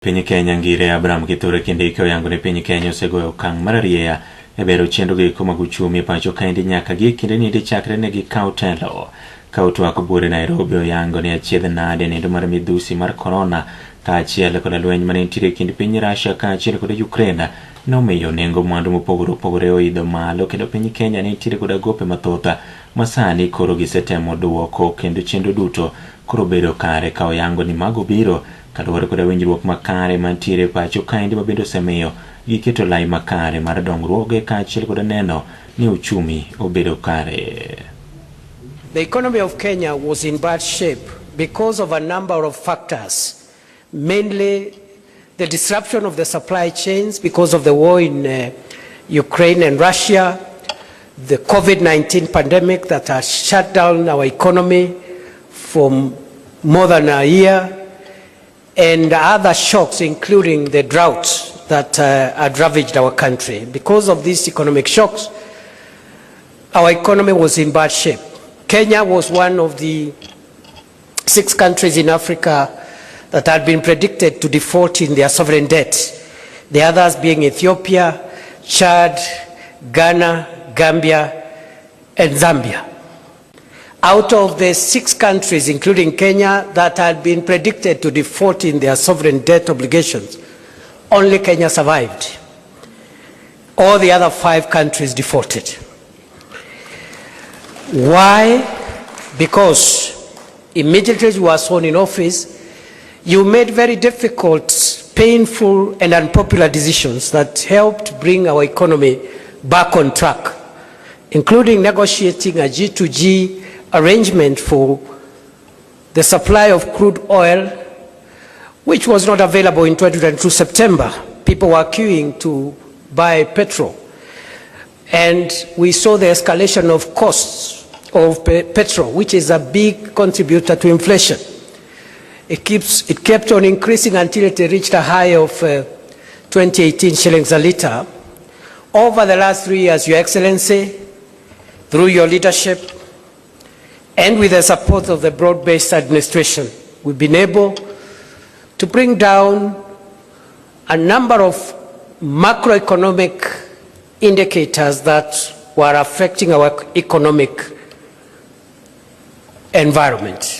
Piny Kenya ngire Abraham Kithure Kindiki oyango ni piny Kenya osegoyo okang' mar arieya e bero chenro gieko mag uchumi e pacho kaendi nyaka gi kinde ni chakre ne gikaw telo. Ka otwak buore Nairobi oyango ni achiedh nade nindo mar midhusi mar korona kaachiel koda lweny mane nitiere e kind piny Russia kaachiel koda Ukraine nomiyo nengo mwandu mopogore opogore oidho malo kendo piny Kenya ne nitiere koda gope mathoth ma sani koro gisetemo duoko kendo chenro duto koro bedo kare ka oyango ni mago biro kaluwore koda winjruok makare mantiere e pacho kaendi ma bende osemiyo giketo lai makare mar dongruoge kaachiel koda neno ni uchumi obedo kare. The economy of Kenya was in bad shape because of a number of factors, mainly the disruption of the supply chains because of the war in Ukraine and Russia, the COVID-19 pandemic that has shut down our economy for more than a year, and other shocks, including the drought that had ravaged our country. Because of these economic shocks, our economy was in bad shape. Kenya was one of the six countries in Africa that had been predicted to default in their sovereign debt, the others being Ethiopia, Chad, Ghana, Gambia, and Zambia. Out of the six countries, including Kenya, that had been predicted to default in their sovereign debt obligations, only Kenya survived. All the other five countries defaulted. Why? Because immediately you were sworn in office, you made very difficult, painful, and unpopular decisions that helped bring our economy back on track, including negotiating a G2G arrangement for the supply of crude oil, which was not available in 2022 September. People were queuing to buy petrol. And we saw the escalation of costs of petrol, which is a big contributor to inflation. It kept on increasing until it reached a high of 2018 shillings a liter. Over the last 3 years, Your Excellency, through your leadership and with the support of the broad-based administration, we've been able to bring down a number of macroeconomic indicators that were affecting our economic environment.